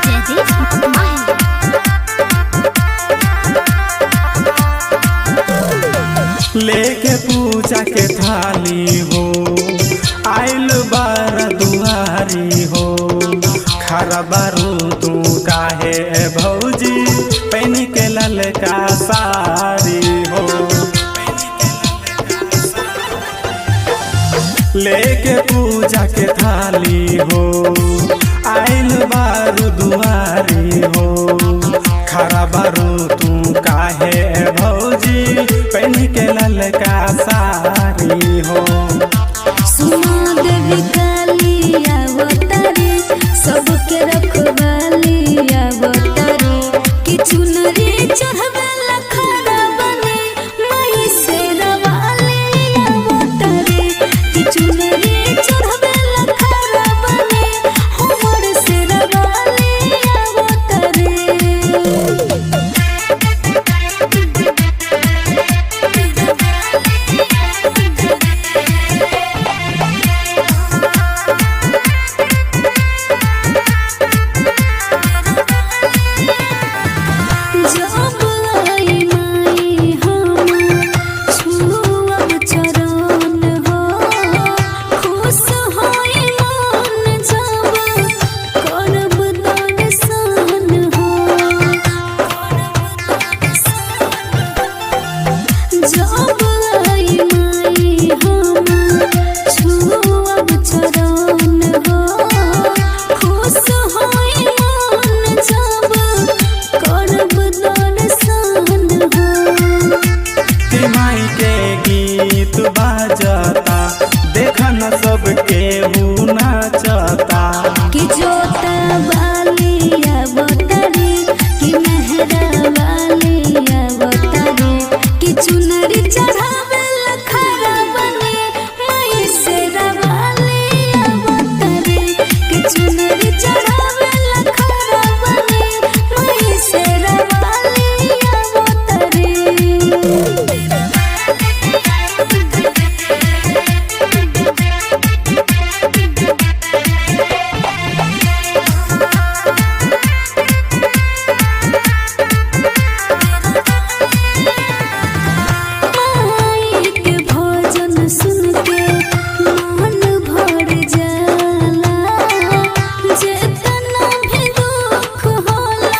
जयदीप माही। लेके पूजा के थाली हो, आइल बार दुआरी हो। खरा बारू तू काहे भौजी, पहन के ललका साड़ी हो। लेके पूजा के थाली हो, आइल बारू दुआरी हो। खरा बारू तू काहे भौजी, पहन के ललका साड़ी हो। सुना देवी काली अवतारी, सबके रखवाली अवतारी। कि चुनरी चढ़वेला खड़ा बने माई से रवाली अवतारी। कि चुनरी चढ़वेला खड़ा बने हमर से रवाली अवतारी। जब आई माई हम छुअब चरण हो, खुश होई मन जब करब दर्शन हो। जब आई माई हम छुअब चरण हो, खुश होई मन जब करब दर्शन हो। कि माई के गीत बाजता, देखन सबके हु नाचता। कि जोता वाली अवतारी, कि मेहरा वाली अवतारी। कि चुनरी चढ़ावेला खड़ा बने माई से रवाली अवतारी। कि चुनरी चढ़ावेला खड़ा बने माई से रवाली अवतारी। माई के भजन सुन के मन भर जाला, जेतना भी दुख होला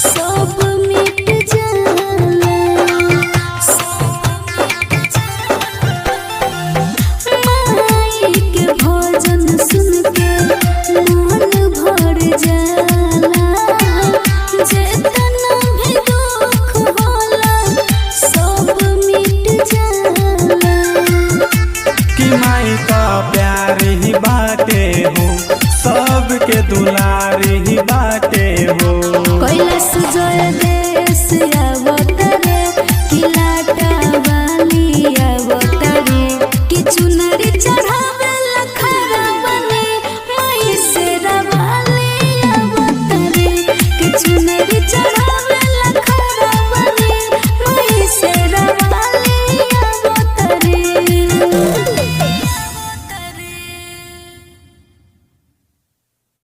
सब मिट जाला। माई के भजन सुन के मन भर जाला, जेतना भी दुख होला सब मिट जाला। कि माई का प्यार ही बाटे हो, सबके दुलारी